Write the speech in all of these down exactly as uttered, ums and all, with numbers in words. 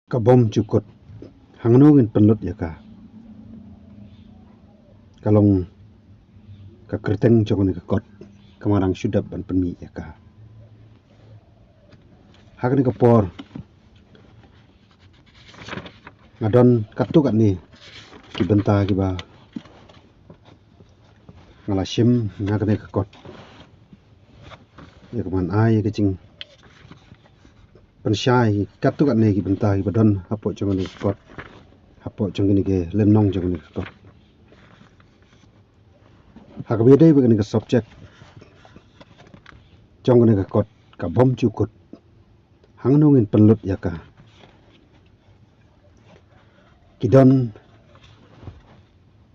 Ka bom jukut, hangno ngin pynlut ïa ka? Ka long ka kyrteng jong kane ka kot kaba nga dang shu dep ban pynmih ïa ka. Ha kane ka por nga don katto katne ki bynta kiba nga la shim na kane ka kot ïa ka ban ai ïa ka jingpynshai katto katne ki bynta kiba don hapoh jong kane ka kot, hapoh jong kane ka lynnong jong kane ka kot. Ha kaba ïadei bad kane ka subject jong kane ka kot, ka bom jukut, hangno ngin pynlut ïa ka? Ki don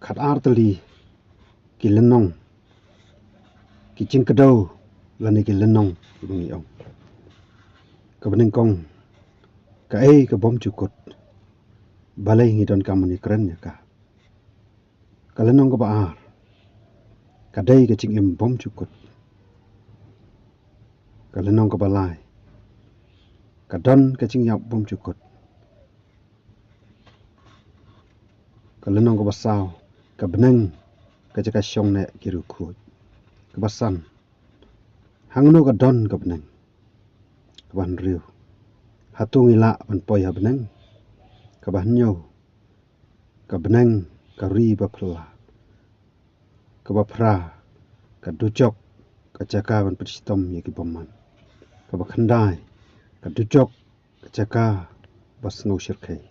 khatar tylli ki lynnong, ki jingkdew lane ki lynnong kiba ngi ong. Kaba nyngkong, kaei ka bom jukut? Balei ngi donkam ban ïakren ïa ka? Ka lynnong kaba ar, ka dei ka jingim bom jukut. Ka lynnong kaba lai, ka don ka jingïap bom jukut. Ka lynnong kaba saw, ka bneng, ka jaka shong neh ki riewkhuid. Kaba san, hangno ka don ka bneng? Kaba hynriew, hato ngi lah ban poi ha bneng? Kaba hynñiew, ka bneng, ka ri ba phylla. Kaba phra, ka dujok, ka jaka ban pynshitom ïa ki bymman. Kaba khyndai, ka dujok, ka jaka ba sngew shyrkhei.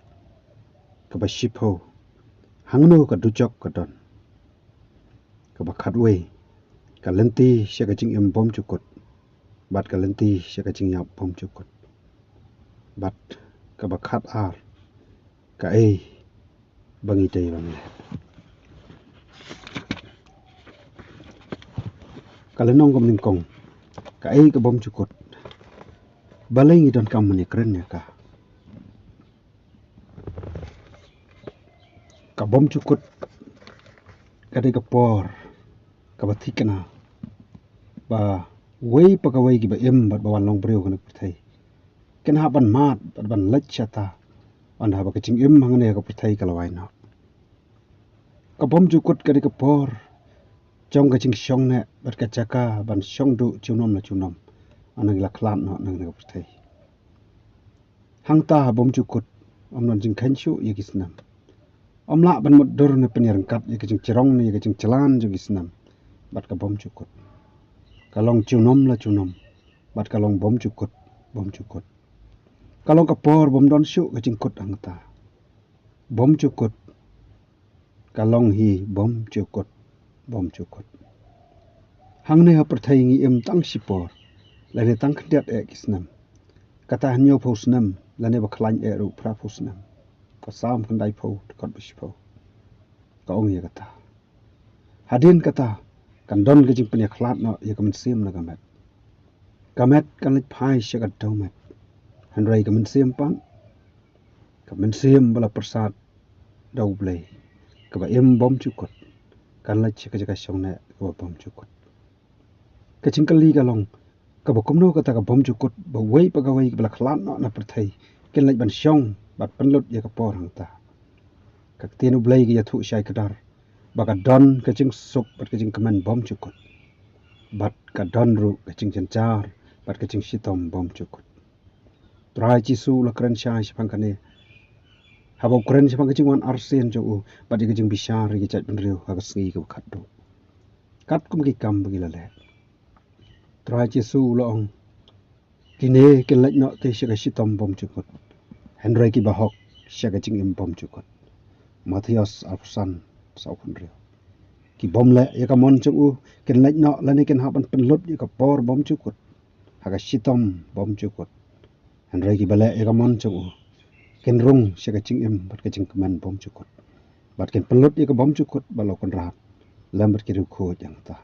Kaba shiphew, hangno ka dujok ka don? Kaba khatwei, ka lynti sha ka jingim bom jukut bad ka lynti sha ka jingïap bom jukut. Bad kaba khatar, kaei ba ngi dei ban leh? Ka lynnong kaba nyngkong, kaei ka bom jukut? Balei ngi donkam ban ïakren ïa ka? Ka bom jukut ka dei ka por kaba thikna ba wei pa kawei kiba im bad ba wan long briew ha kane ka pyrthei kin hap ban mad bad ban leit shata, ynda ba ka jingim hangne ha ka pyrthei ka la wai noh. Ka bom jukut ka dei ka por jong ka jingshong neh bad ka jaka ban shong duh junom la junom ynda ngi la khlad noh na kane ka pyrthei. Hangta ha bom jukut ym don jingkheiñ shuh ïa ki snem. Ym lah ban mutdur ne pynïaryngkat ïa ka jingjrong ne ïa ka jingjlan jong ki snem bad ka bom jukut. Ka long junom la junom bad ka long bom jukut, bom jukut. Ka long ka por bym don shuh ka jingkut hangta. Bom jukut, ka long hi bom jukut, bom jukut. Hangne ha pyrthei ngi im tang shipor lane tang khyndiat eh ki snem. Kata hynñiewphew snem lane ba khlaiñ eh ruh phraphew snem. Ka Salm khyndaiphew dkhot ba shiphew ka ong ïa kata. Hadien kata kan don ka jingpynïakhlad noh ïa ka mynsiem na ka met. Ka met kan leit phai sha ka dewmet. Hynrei ka mynsiem pat, ka mynsiem ba la pyrsad da U Blei, kaba im bym jukut, kan leit sha ka jaka shong neh kaba bym jukut. Ka jingkylli ka long, kaba kumno kata ka bym jukut ba wei pa kawei kiba la khlad noh na pyrthei kin leit ban shong bad pynlut ïa ka por hangta? Ka ktien U Blei ka ïathuh shai kdar ba ka don ka jingsuk bad ka jingkmen bym jukut, bad ka don ruh ka jingjynjar bad ka jingshitom bym jukut. Trai Jisu u la kren shai shaphang kane haba u kren shaphang ka jingwan arsien jong u bad ïa ka jingbishar ïa ki jaitbynriew ha ka sngi kaba khatduh. Katkum ki kam ba ki la leh, Trai Jisu u la ong, kine kin leit noh te sha ka shitom bym jukut, hynrei kiba hok sha ka jingim bym jukut. Mathaios arphew san, sawphew hynriew. Ki bym leh ïa ka mon jong u kin leit noh lane kin hap ban pynlut ïa ka por bym jukut ha ka shitom bym jukut. Hynrei kiba leh ïa ka mon jong u kin rung sha ka jingim bad ka jingkmen bym jukut, bad kin pynlut ïa ka bym jukut bad la u Kynrad lem bad ki riewkhuid hangta.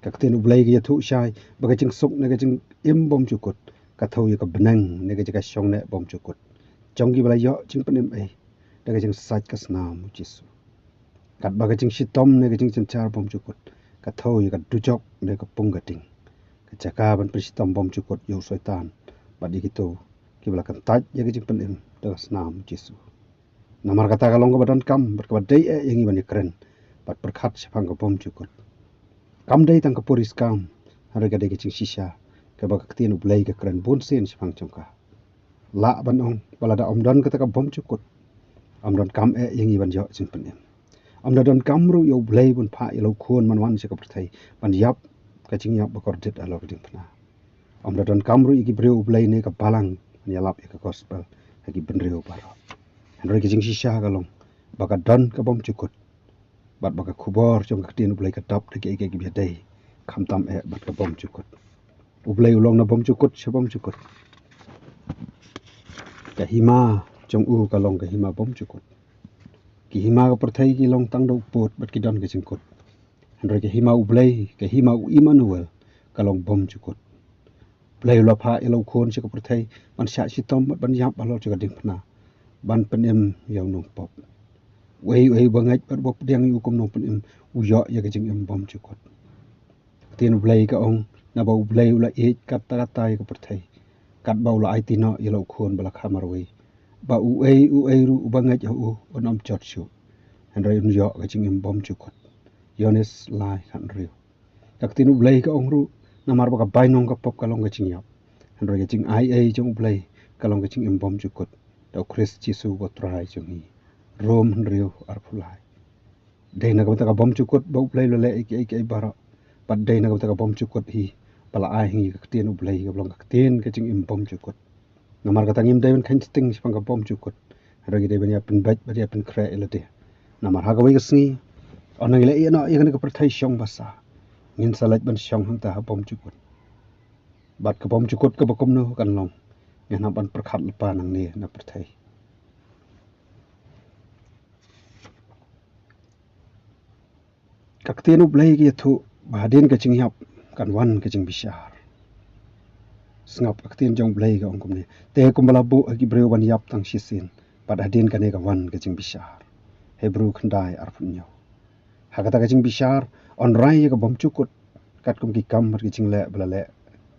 Ka ktien U Blei ka ïathuh shai ba ka jingsuk ne ka jingim bym jukut ka thew ïa ka bneng ne ka jaka shong neh bym jukut jong kiba la ïoh jingpynim ei da ka jingsait ka snam U Jisu. Katba ka jingshitom ne ka jingjynjar bym jukut ka thew ïa ka dujok ne ka pung ka ding, ka jaka ban pynshitom bym jukut ïa u Soitan bad ïa kito kiba la kyntait ïa ka jingpynim da ka snam Jisu. Namar kata ka long kaba donkam bad kaba dei eh ïa ngi ban ïakren bad pyrkhat shaphang ka bymjukut. Kam dei tang ka puriskam, hynrei ka dei ka jingshisha kaba ka ktien U Blei ka kren bunsien shaphang jong ka. Lah ban ong ba lada ym don kata ka bymjukut, ym donkam eh ïa ngi ban ïoh jingpynim. Ym da donkam ruh ïa U Blei ban phah ïa la u Khun ban wan sha ka pyrthei ban ïap ka jingïap ba kordit halor ka diengphna. Ym da donkam ruh ïa ki briew U Blei ne ka balang ban ïalap ïa ka gospel ha ki briew baroh. Hynrei ka jingshisha ka long ba ka don ka bymjukut bad ba ka khubor jong ka ktien U Blei ka dap da kiei kiei kiba ïadei, khamtam eh bad ka bymjukut. U Blei u long na bymjukut sha bymjukut. Ka hima jong u ka long ka hima bymjukut. Ki hima ka pyrthei ki long tang da u pud bad ki don ka jingkut. Hynrei ka hima U Blei, ka hima u Immanuel, ka long bymjukut. Blei u la phah ïa la u Khun sha ka pyrthei ban shah shitom bad ban ïap halor jong ka diengphna, ban pynim ïa u nongpop. Uei uei uba ngeit bad uba pdiang ïa u kum nongpynim u ïoh ïa ka jingim bymjukut. Ka ktien U Blei ka ong, naba U Blei u la ïeit katta katta ïa ka pyrthei, katba u la aiti noh ïa la u Khun ba la kha marwei, ba uei uei ruh uba ngeit ha u un ym jot shuh, hynrei un ïoh ka jingim bymjukut. Ïoannis lai khathynriew. Ka ktien U Blei ka ong ruh, namar ba ka bainong ka pop ka long ka jingïap, hynrei ka jingai ei jong U Blei ka long ka jingim bymjukut da U Khrist Jisu U Trai jong ngi. Rom hynriew, arphew lai. Dei na ka bynta ka bymjukut ba U Blei u la leh ïa kiei kiei baroh, bad dei na ka bynta ka bymjukut hi ba la ai ha ngi ka ktien U Blei kaba long ka ktien ka jingim bymjukut. Namar kata ngim dei ban kheiñ sting shaphang ka bymjukut, hynrei ngi dei ban ïa pynbeit bad ïa pynkhreh ïa lade. Namar ha kawei ka sngi, ynda ngi la ïeh noh ïa kane ka pyrthei shong basa, ngin sa leit ban shong hangta ha bymjukut. Bad ka bymjukut kaba kumno kan long, ngin hap ban pyrkhat lypa nangne na pyrthei. Ka ktien U Blei ka ïathuh ba hadien ka jingïap kan wan ka jingbishar. Sngap, ka ktien jong U Blei ka ong kumne, te kumba la buh ha ki briew ban ïap tang shisien, bad hadien kane ka wan ka jingbishar. Hebru khyndai, arphew hynñiew. Ha kata ka jingbishar yn rai ïa ka bymjukut katkum ki kam bad ki jingleh ba la leh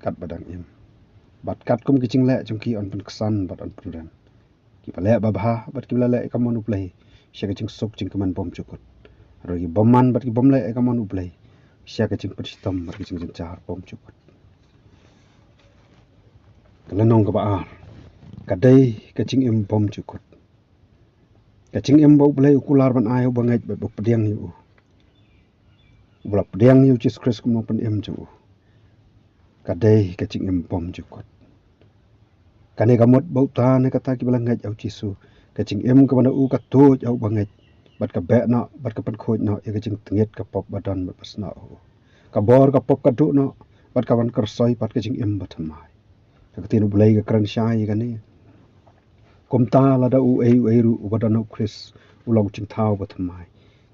katba dang im, bad katkum ki jingleh jong ki yn pynksan bad yn pynrem, kiba leh babha bad kiba la leh ïa ka mon U Blei sha ka jingsuk jingkmen bymjukut, hynrei ki bymman bad ki bym leh ïa ka mon U Blei sha ka jingpynshitom bad ka jingjynjar bymjukut. Ka lynnong kaba ar, ka dei ka jingim bymjukut. Ka jingim ba U Blei u kular ban ai ha uba ngeit bad ba pdiang ïa u, uba la pdiang ïa U Jisu Khrist kum u nongpynim jong u, ka dei ka jingim bymjukut. Kane ka mut ba uta ne kata kiba la ngeit ha U Jisu, ka jingim kaba na u ka tuid ha uba ngeit, bad ka beh noh bad ka pynkhuid noh ïa ka jingtngit ka pop ba don bad ba snoh ha u. Ka bor ka pop ka duh noh, bad ka wan kyrsoi pat ka jingim bathymmai. Ka ktien U Blei ka kren shai ïa kane. Kumta lada uei uei ruh uba don ha U Khrist u long jingthaw bathymmai.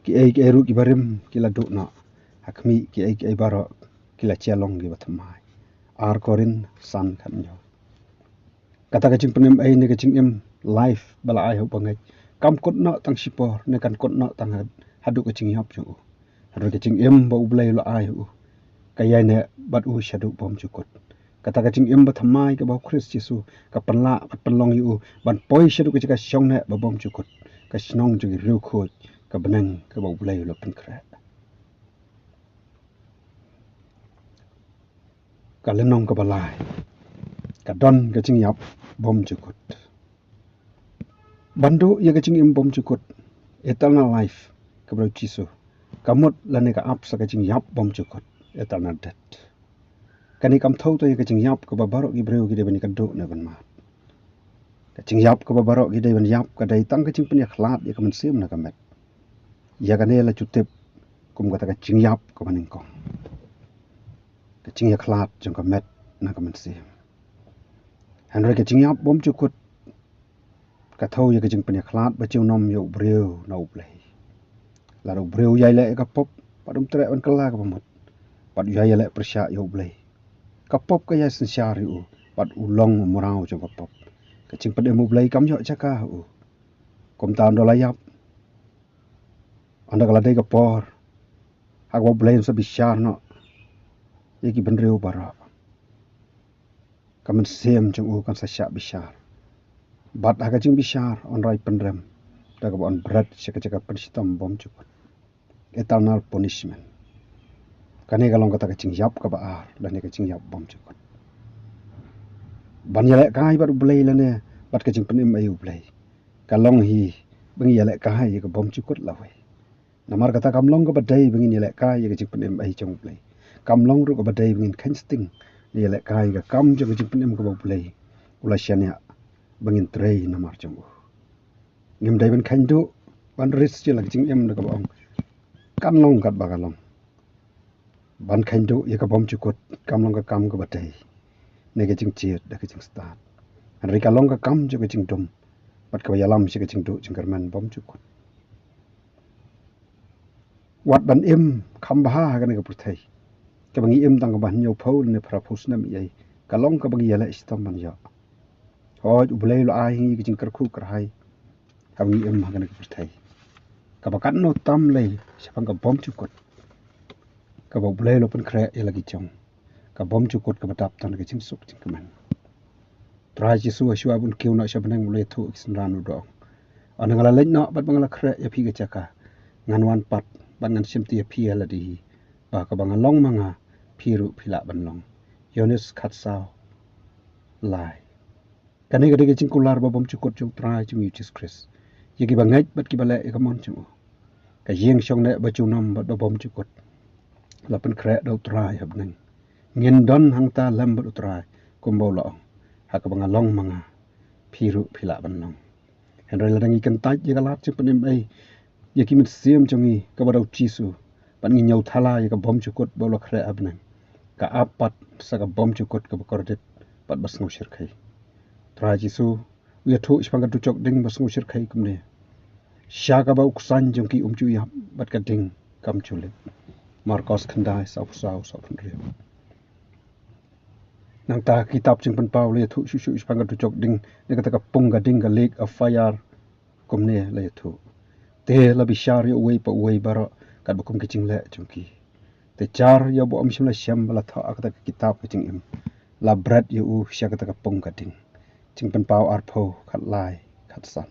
Kiei kiei ruh kiba rim ki la duh noh. Ha khmih, kiei kiei baroh ki la jia long kiba thymmai. Ar Korinth san, khathynñiew. Kata ka jingpynim ei ne ka jingim, life, ba la ai ha uba ngeit, kam kut noh tang shipor ne kan kut noh tang had-, haduh ka jingïap jong u. Hynrei ka jingim ba U Blei u la ai ha u, ka ïaineh bad u shaduh bymjukut. Kata ka jingim bathymmai kaba ha U Khrist Jisu ka pynlah bad pynlong ïa u ban poi shaduh ka jaka shong neh ba bymjukut, ka shnong jong ki riewkhuid, ka bneng kaba U Blei u la pynkhreh. Ka lynnong kaba lai, ka don ka jingïap bymjukut. Ban duh ïa ka jingim bymjukut, eternal life, kaba ha U Jisu, ka mut lane ka ap sa ka jingïap bymjukut, eternal death. Kane kam thew tang ïa ka jingïap kaba baroh ki briew ki dei ban ïakynduh ne ban mad. Ka jingïap kaba baroh ki dei ban ïap ka dei tang ka jingpynïakhlad ïa ka mynsiem na ka met. Ïa kane la ju tip kum kata ka jingïap kaba nyngkong, ka jingïakhlad jong ka met na ka mynsiem. Hynrei ka jingïap bymjukut ka thew ïa ka jingpynïakhlad ba junom ïa u briew na U Blei. Lada u briew u ïai leh ïa ka pop, bad um treh ban kylla kaba mut, bad u ïai ïaleh pyrshah ïa U Blei, ka pop ka ïai synshar ïa u, bad u long u mraw jong ka pop. Ka jingpynim U Blei kam ïoh jaka ha u. Kumta ynda la ïap, ynda ka la dei ka por ha kaba U Blei un sa bishar noh ïa ki bynriew baroh, ka mynsiem jong u kan sa shah bishar. Bad ha ka jingbishar un rai pynrem da kaba un bret sha ka jaka pynshitom bymjukut, eternal punishment. Kane ka long kata ka jingïap kaba ar lane ka jingïap bymjukut. Ban ïalehkai bad U Blei lane bad ka jingpynim ei U Blei, ka long hi ba ngi ïalehkai ïa ka bymjukut lawei. Namar kata kam long kaba dei ba ngin ïalehkai ïa ka jingpynim ei jong U Blei. Kam long ruh kaba dei ba ngin kheiñ sting ne ïalehkai ïa ka kam jong ka jingpynim kaba U Blei u la shaniah ba ngin trei namar jong u. Ngim dei ban kheiñ duh, ban rit sha la ka jingim da kaba ong kan long katba ka long. Ban kheiñ duh ïa ka bymjukut kam long ka kam kaba dei ne ka jingjied da ka jingstad. Hynrei ka long ka kam jong ka jingdum bad kaba ïalam sha ka jingduh jingkyrmen bymjukut. Wat ban im kham bha ha kane ka pyrthei kaba ngi im tang kaba hynñiewphew lane phraphew snem ïa ka long kaba ngi ïaleh shitom ban ïoh. Hooid, U Blei u la ai ha ngi ka jingkyrkhu kyrhai haba ngi im ha kane ka pyrthei kaba katno tam lei shaphang ka bymjukut kaba U Blei u la pynkhreh ïa la ki jong. Ka bymjukut kaba dap tang da ka jingsuk jingkmen. Trai Jisu ha shuwa ba un kiew noh sha bneng u la ïathuh ïa ki synran u da ong, ynda nga la leit noh bad ba nga la khreh ïa phi ka jaka, ngan wan pat bad ngan shimti ïa phi ha lade hi, ba kaba nga long ma nga phi ruh phi lah ban long. Ïoannis khatsaw lai. Kane ka dei ka jingkular ba bymjukut jong U Trai jong ngi U Jisu Khrist ïa kiba ngeit bad kiba leh ïa ka mon jong u. Ka ïing shongneh ba junom bad ba bymjukut la pynkhreh da U Trai ha bneng. Ngin don hangta lem bad U Trai kumba u la ong, ha kaba nga long ma nga phi ruh phi lah ban long. Hynrei lada ngi kyntait ïa ka lad jingpynim ei ïa ki mynsiem jong ngi kaba da U Jisu bad ngi ñiew thala ïa ka bymjukut ba u la khreh ha bneng, ka ap pat sa ka bymjukut kaba kordit bad ba sngewshyrkhei. Trai Jisu u ïathuh shaphang ka dujok ding ba sngewshyrkhei kumne, sha kaba u ksan jong ki um ju ïap bad ka ding kam ju lip. Markos khyndai, sawphew saw, sawphew hynriew. Nangta ka kitab Jingpynpaw la ïathuh shuh shuh shaphang ka dujok ding ne kata ka pung ka ding, ka lake of fire. Kumne la ïathuh, te la bishar ïa uwei pa uwei baroh katba kum ki jingleh jong ki. Te jar ïa uba ym shym la shem ba la thoh ha kata ka kitab ka jingim, la bret ïa u sha kata ka pung ka ding. Jingpynpaw arphew, khatlai, khatsan.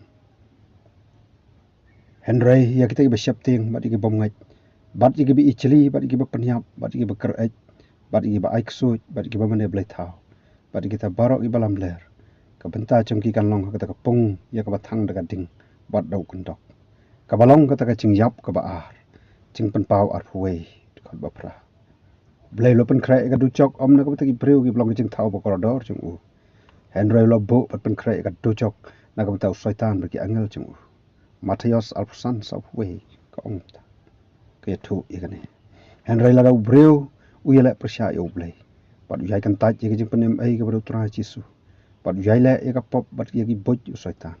Hynrei ïa kita kiba sheptieng bad ïa kiba bymngeit bad ïa kiba ijli bad ïa kiba pynïap bad ïa kiba kyr-eit bad ïa kiba ai ksuid bad ïa kiba mane blei thaw bad ïa kita baroh kiba lamler, ka bynta jong ki kan long ha kata ka pung ïa kaba thang da ka ding bad da u kyndok, kaba long kata ka jingïap kaba ar. Jingpynpaw arphew wei, dkhot ba phra. U Blei u la pynkhreh ïa ka dujok ym na ka bynta ki briew kiba long ka jingthaw ba kordor jong u, hynrei u la buh bad pynkhreh ïa ka dujok na ka bynta u Soitan bad ki angel jong u. Mathaios arphew san, sawphew wei ka ong kumta, ka ïathuh ïa kane. Hynrei lada u briew u ïaleh pyrshah ïa U Blei bad u ïai kyntait ïa ka jingpynim ei kaba da U Trai Jisu bad u ïai leh ïa ka pop bad ïa ki buit u Soitan,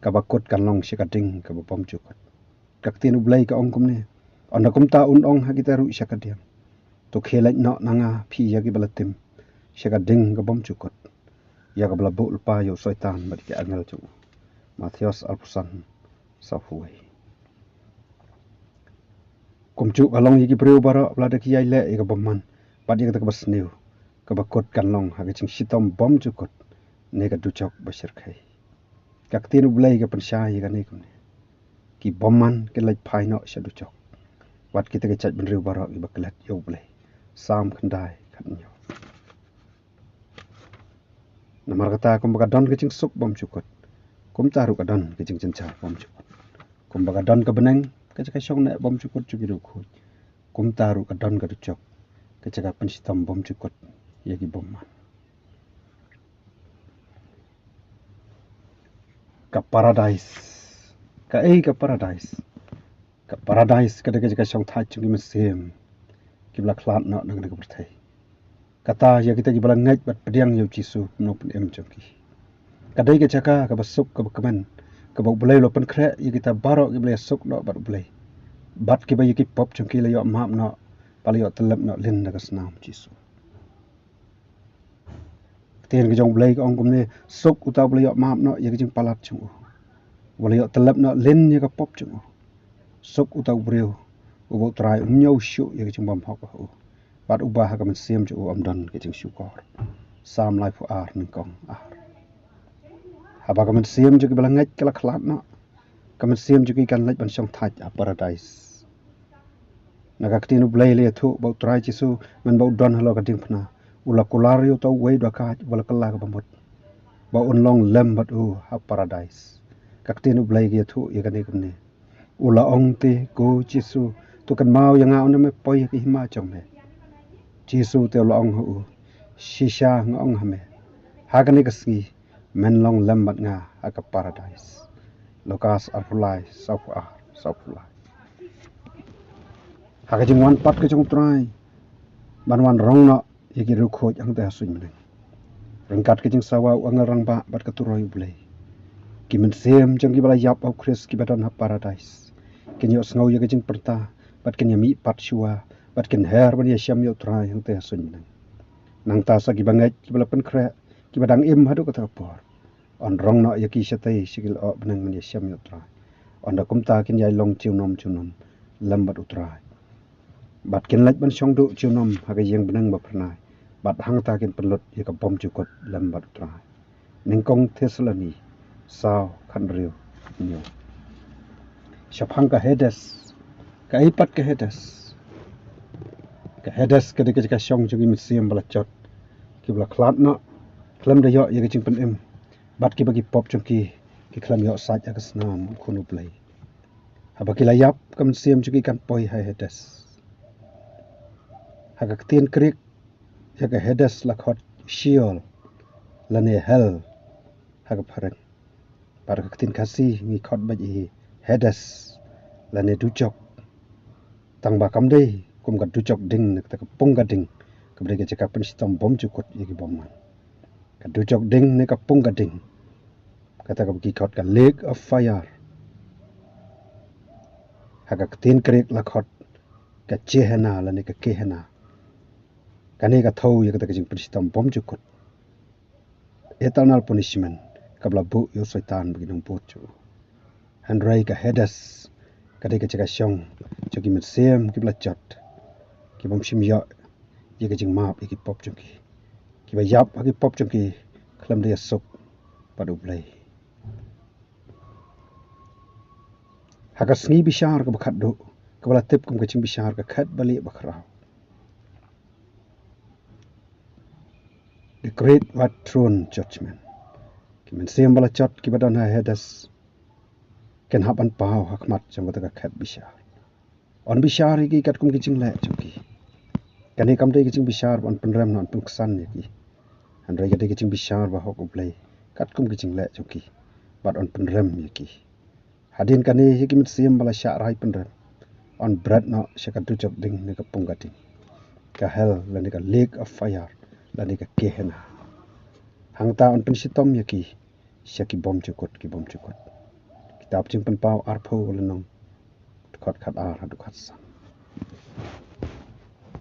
kaba kut kan long sha ka ding kaba bymjukut. Ka ktien U Blei ka ong kumne, ynda kumta un ong ha kita ruh sha ka diang, to khie leit noh na nga phi ïa kiba la tim sha ka ding ka bymjukut, ïa kaba la buh lypa ïa u Soitan bad ki angel jong u. Mathaios arphew san, sawphew wei. Kumjuh ka long ïa ki briew baroh ba lada ki ïai leh ïa ka bymman bad ïa kata kaba sniew, kaba kut kan long ha ka jingshitom bymjukut ne ka dujok ba shyrkhei. Ka ktien U Blei ka pynshai ïa kane kumne, ki bymman kin leit phai noh sha dujok, wat kita ki jaitbynriew baroh kiba klet ïa U Blei. Salm khyndai, khathynñiew. Namar kata kumba ka don ka jingsuk bymjukut, kumta ruh ka don ka jingjynjar bymjukut. Kumba ka don ka bneng, ka jaka shongneh bymjukut jong ki riewkhuid, kumta ruh ka don ka dujok, ka jaka pynshitom bymjukut ïa ki bymman. Ka paradais. Kaei ka paradais? Ka paradais ka dei ka jaka shongthait jong ki mynsiem kiba la khlad noh na kane ka pyrthei. Kata ïa kita kiba la ngeit bad pdiang ïa U Jisu kum u nongpynim jong ki. Ka dei ka jaka kaba suk kaba kmen, kaba U Blei u la pynkhreh ïa kita baroh kiba la ïasuk noh bad U Blei, bad kiba ïa ki pop jong ki la ïoh map noh, ba la ïoh tyllep noh lin da ka snam Jisu. Ktien ka jong U Blei ka ong kumne, suk uta uba la ïoh map noh ïa ka jingpalat jong u, uba la ïoh tyllep noh lin ïa ka pop jong u. Suk uta u briew uba U Trai um ñiew shuh ïa ka jingbymhok ha u, bad uba ha ka mynsiem jong u ym don ka jingshukor. Salm laiphew ar, nyngkong ar. Haba ka mynsiem jong kiba la ngeit ka la khlad noh, ka mynsiem jong ki kan leit ban shong thait ha paradais. Na ka ktien U Blei la ïathuh ba U Trai Jisu mynba u don halor ka diengphna, u la kular ïa uta uwei u dakaid uba la kylla kaba mut ba un long lem bad u ha paradais. Ka ktien U Blei ka ïathuh ïa kane kumne: U la ong te, Ko Jisu, to kynmaw ïa nga ynda me poi ha ka hima jong me. Jisu te u la ong ha u, Shisha nga ong ha me, ha kane ka sngi men long lem bad nga ha ka paradais. Lukas arphew lai, sawphew ar, sawphew lai. Ha ka jingwan pat ka jong U Trai ban wan rong noh ïa ki riewkhuid hangta ha suiñ bneng, ryngkat ka jingsawa u angel rangbah bad ka turoi U Blei, ki mynsiem jong kiba la ïap ha U Khrist kiba don ha paradais kin ïohsngew ïa ka jingpyrta bad kin ïamih pat shuwa bad kin her ban ïashem ïa U Trai hangta ha suiñ bneng. Nangta sa kiba ngeit kiba la pynkhreh, kiba dang im haduh kata ka por, yn rong noh ïa ki shatei sha ki lyoh bneng ban ïashem ïa U Trai. Ynda kumta kin ïai long junom junom lem bad U Trai, bad kin leit ban shong duh junom ha ka ïing bneng baphyrnai, bad hangta kin pynlut ïa ka bymjukut lem bad U Trai. Nyngkong Thessaloni saw, khathynriew, hynñiew. Shaphang ka Hades. Kaei pat ka Hades? Ka Hades ka dei ka jaka shong jong ki mynsiem ba la jot, kiba la khlad noh, khlem da ïoh ïa ka jingpynim, bad kiba ki pop jong ki ki khlem ïoh sait ha ka snam U Khun U Blei. Haba ki la ïap, ka mynsiem jong ki kan poi ha Hades. Ha ka ktien Greek ïa ka Hades la khot Sheol lane hell ha ka phareng. Bad ha ka ktien Khasi ngi khot beit hi Hades lane dujok. Tang ba kam dei kum ka dujok ding ne kata ka pung ka ding, kaba dei ka jaka pynshitom bymjukut ïa ki bymman. Ka dujok ding ne ka pung ka ding, kata kaba ki khot ka lake of fire, ha ka ktien Greek la khot ka Jehena lane ka Kehena. Kane ka thew ïa kata ka jingpynshitom bymjukut, eternal punishment, kaba la buh ïa u Soitan bad ki nongbud jong u. Hynrei ka Hades ka dei ka jaka shong jong ki mynsiem kiba la jot, ki bym shym ïoh ïa ka jingmap ïa ki pop jong ki, kiba ïap ha ki pop jong ki khlem da ïasuk bad U Blei. Ha ka sngi bishar kaba khatduh, kaba la tip kum ka jingbishar ka khet balieh bakhraw, the great white throne judgment, ki mynsiem ba la jot kiba don ha Hades kin hap ban paw ha khmat jong kata ka khet bishar. Yn bishar ïa ki katkum ki jingleh jong ki. Kane kam dei ka jingbishar ba yn pynrem ne yn pynksan ïa ki, hynrei ka dei ka jingbishar ba hok U Blei katkum ki jingleh jong ki, bad yn pynrem ïa ki. Hadien kane ïa ki mynsiem ba la shah rai pynrem yn bret noh sha ka dujok ding ne ka pung ka ding, ka hell lane ka lake of fire lane ka Kehena. Hangta yn pynshitom ïa ki sha ki bymjukut ki bymjukut. Kitab Jingpynpaw arphew lynnong, dkhot khatar haduh khatsan.